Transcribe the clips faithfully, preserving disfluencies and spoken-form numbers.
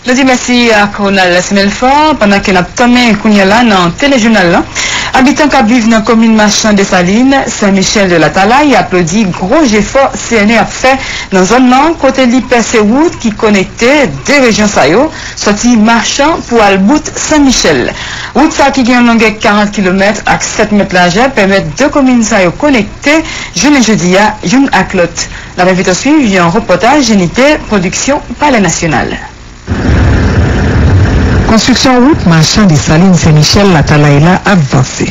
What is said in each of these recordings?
Nou di mèsi ak Ronald Semelfort, pandan ke n ap tanmen kounye a la nan telejounal lan. Abitan k ap viv nan komin Machan Desalin, Sen Michèl de Latalay, aplodi gwo jefò C N E ap fè nan zòn nan, kote li pèse wout ki konekte de rejyon sa yo, sòti Machan pou al bout Sen Michèl. Wout sa ki gen yon longè karant kilomèt ak sèt mèt lajè, pèmèt de komin sa yo konekte jounen jodi a youn ak lòt. N ap envite w swiv yon repòtaj Jenite, pwodiksyon Palè Nasyonal. Konstriksyon wout Machan Desalin Sen Michèl Latalay la ap vanse.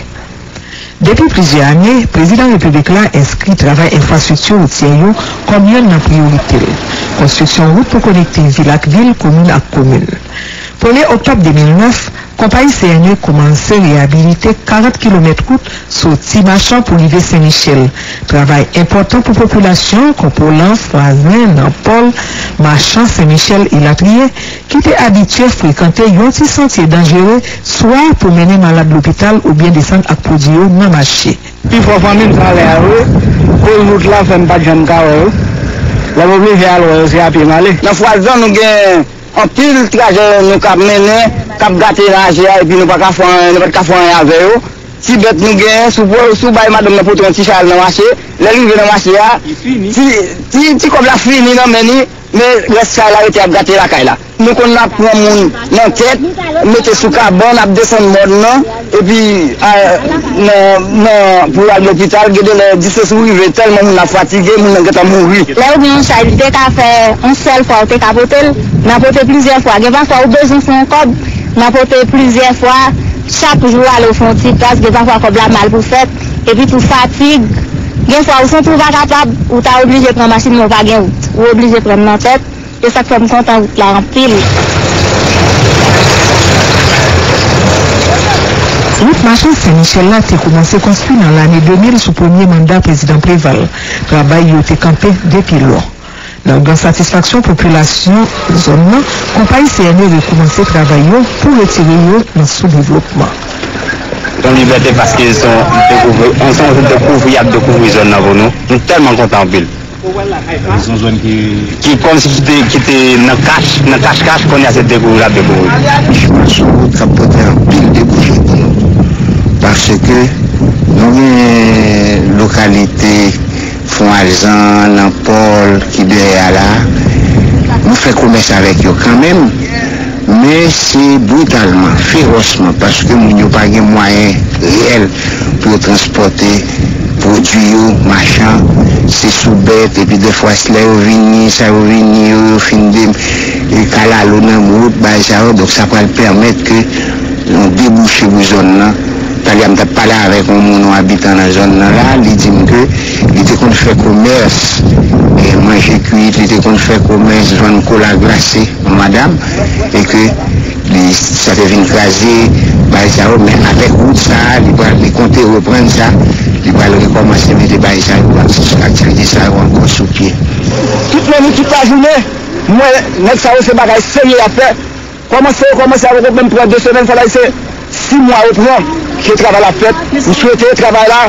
Depi plizyè ane, Prezidan Repiblik la enskri travay enfrastrikti woutyè yo kòm yonn nan priyorite l. Konstriksyon wout pou konekte vil ak vil, komin ak komin. Premye oktòb de mil nèf, konpayi C N E kòmanse reyabilite karant kilomèt wout soti Machan pou rive Sen Michèl. Travay enpòtan pou popilasyon Konpolan, Fwazen, Nanpòl, Machan, Sen Michèl, elatriye, ki te abitye frekante yon ti santye danjere, swa pou mennen malad lopital oubyen desann ak pwodui yo nan mache. Pifò fanmi m travay avè yo, koz wout la fè m pa t janm ka wè yo. Lè m oblije al wè yo, se a pye m ale. Nan Fwazen, nou gen anpil trajè nou k ap mennen, k ap gate mache a, epi nou pa ka fè anyen, nou pa t ka fè anyen avè yo. Ti bèt nou genyen, si w, si w bay madanm nan pote yon ti chay al nan mache, lè l rive nan mache a, ti, ti, ti kòb la fini nan men li, men rès chay la rete ap gate lakay la. Nou konn ap pran moun nan tèt, mete sou kabann, ap desann mòn nan, epi a, nan, nan, pou al lopital, gen de lè, dis sou rive, tèlman moun nan fatige, moun nan gentan mouri. Lè ou gen yon chay, li te ka fè yon sèl fwa, ou te ka pote l, nan pote plizyè fwa. Gen pafwa ou bezwen fè yon kòb, nan pote plizyè fwa, chak jou ale ou fè yon ti gras, gen pafwa kòb la mal pou fèt, epi tou fatig. Gen fwa ou santi ou pa kapab, ou ta oblije pran machin, men ou pa gen wout. Ou oblije pran nan tèt. E sa k fè m kontan wout la anpil. Wout Machan Sen Michèl la te kòmanse konstwi nan lane de mil sou premye manda Prezidan Préval. Travay yo te kanpe depi lò. Nan gran satisfaksyon popilasyon zòn nan, konpayi C N E rekòmanse travay yo pou retire yo nan soudevlopman. Se yon libète paske se yon dekouvri, se yon dekouvri y ap dekouvri zòn nan pou nou. Nou tèlman kontan anpil. Se yon zòn ki, ki kòmsi ki te, ki te nan kach, nan kach kach, kounye a se dekouvri l ap dekouvri. Chimè sou wout k ap pote anpil deboche pou nou. Paske nou gen lokalite Fon Alzan, Nanpòl, ki dèyè a la. Nou fè komès avèk yo kanmenm. Men se britalman, ferosman, paske moun yo pa gen mwayen reyèl pou yo transpòte pwodui yo, machan, se sou bèt, epi defwa, lè yo vini, sa yo vini, yo, yo fin de, e, kalalou nan wout, bagay sa yo, donk sa pral pèmèt ke yon debouche pou zòn nan. Talè a m t ap pale avèk yon moun, yon abitan nan zòn nan la, li di m ke li te konn fè komès, e, manje kwit, li te konn fè komès vann kola glase, yon madanm, e ke li, sa te vin kraze bagay sa yo, men avèk wout sa a, li pral, li konte reprann sa, li pral rekòmanse mete bagay sa yo, aktivite sa yo ankò sou pye. Tout lè nou, tout lajounen, nou wè nèg sa yo se bagay serye y ap fè. Kòmanse yo kòmanse, a poko menm pran de semèn, fò la se sis mwa yo pran ke travay la fèt. M swete travay la,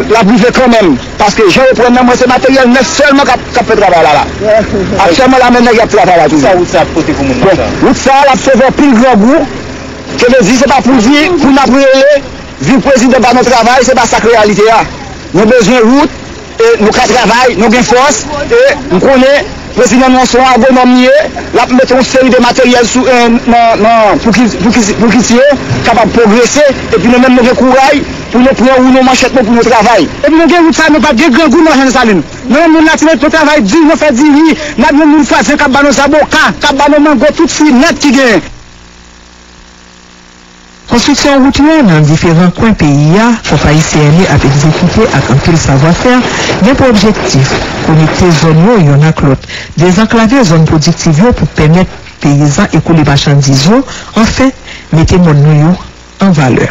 l ap rive kanmenm. Paske jan yo pran nan mwen, se materyèl nèf sèlman k ap, k ap fè travay la la. Aktyèlman la, men nèg y ap travay la toujou. Sa wout sa ap pote pou moun nan sa? Bon, wout sa, l ap sove anpil grangou. Ke vle di, se pa pou di, pou n ap rele, viv prezidan ba nou travay, se pa sa k reyalite a. Nou bezwen wout, e nou ka travay, nou gen fòs, e m konnen prezidan nou an se yon agwonòm li ye, l ap mete yon seri de materyèl sou, e, nan, nan, pou ki, pou ki, pou kilti yo kapab pwogrese, epi nou menm nou gen kouray pou nou pran woulo manchèt nou pou nou travay. Epi nou gen wout sa, nou pa gen grangou nan Machan Desalin. Nou menm moun la, ti nou travay di, nou fè diri, n ap jwenn moun Fwazen k ap ba nou zaboka, k ap ba nou mango, tout fwi nèt ki genyen. Konstriksyon wout yo nan diferan kwen peyi a, konpayi C N E ap egzekite ak anpil savwafè, gen pou objektif konekte zòn yo yonn ak lòt, dezanklave zòn pwodiktiv yo pou pèmèt peyizan ekoule machandiz yo, anfen, mete mòn nou yo an valè.